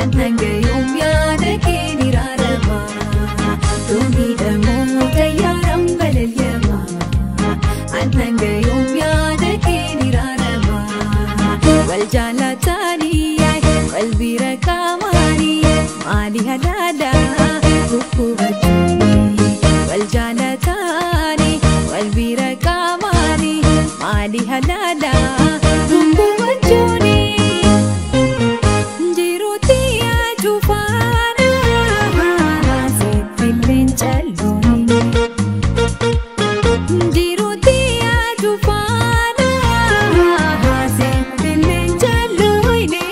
Anhanga yoom yaada kee ni raarama Dooniidhamoo xayyaaraan balali'ama Anhanga yoom yaada kee ni raarama Wal jaalatanii wal bira qaamanii maali halaala guggubachuuni Wal jaalatanii wal bira qaamanii maali halaala guggubachuuni Jiruuti ajuufaana sitti calluuni Jiruuti ajuufaana sitti calluuni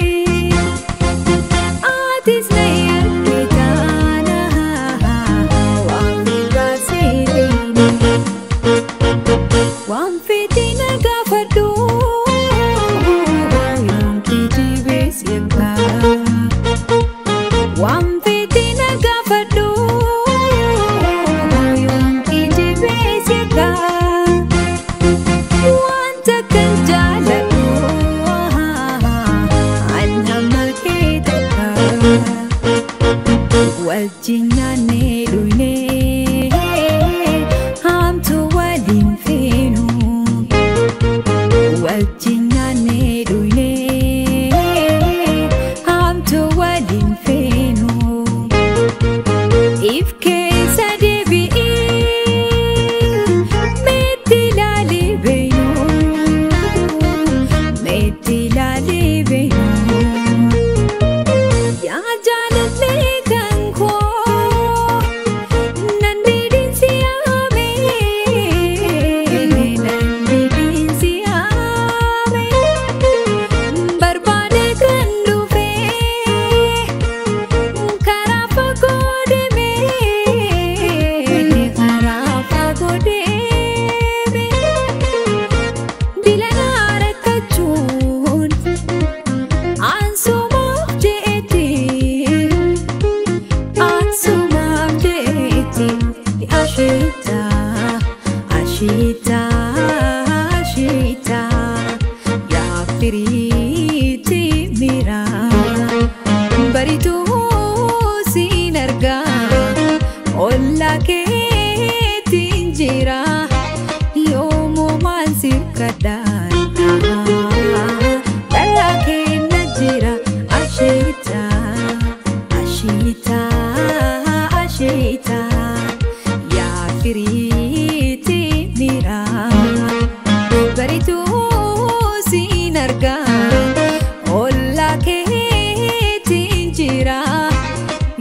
Atis na argitaana waan birraa Waan fitina gaafadhu yoom kijibees yakka Waan fitina gaafadhu yoom kijibees yakka Wanta kan jaaladhu an hamma kee takka Wajjin nyaannee dhugnee haamtuu waliin feenu Wajjin nyaannee dhugnee haamtuu waliin feenu If keessa deebi'ii meetti ilaalee beenu meetti ilaalee beenu Yaa jaalallee kan koo nan didinsi yaame nan didinsi yaame barbaade kan dhufe karaa fagoo deeme karaa fagoo deeme Bilanaa rakkachuun ansumaaf jeetti ansumaaf jeetti ashiitaa ashiitaa ashiitaa yaa firiitti miraa barituu siin argaa ollaa keetiin jira yoomumaan si kadhaan dhalaa kenna jira ashiitaa ashiitaa ashiitaa yaa firiitti miraa barituu siin argaa ollaa keetiin jira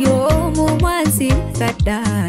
yoomumaan si kadhaan.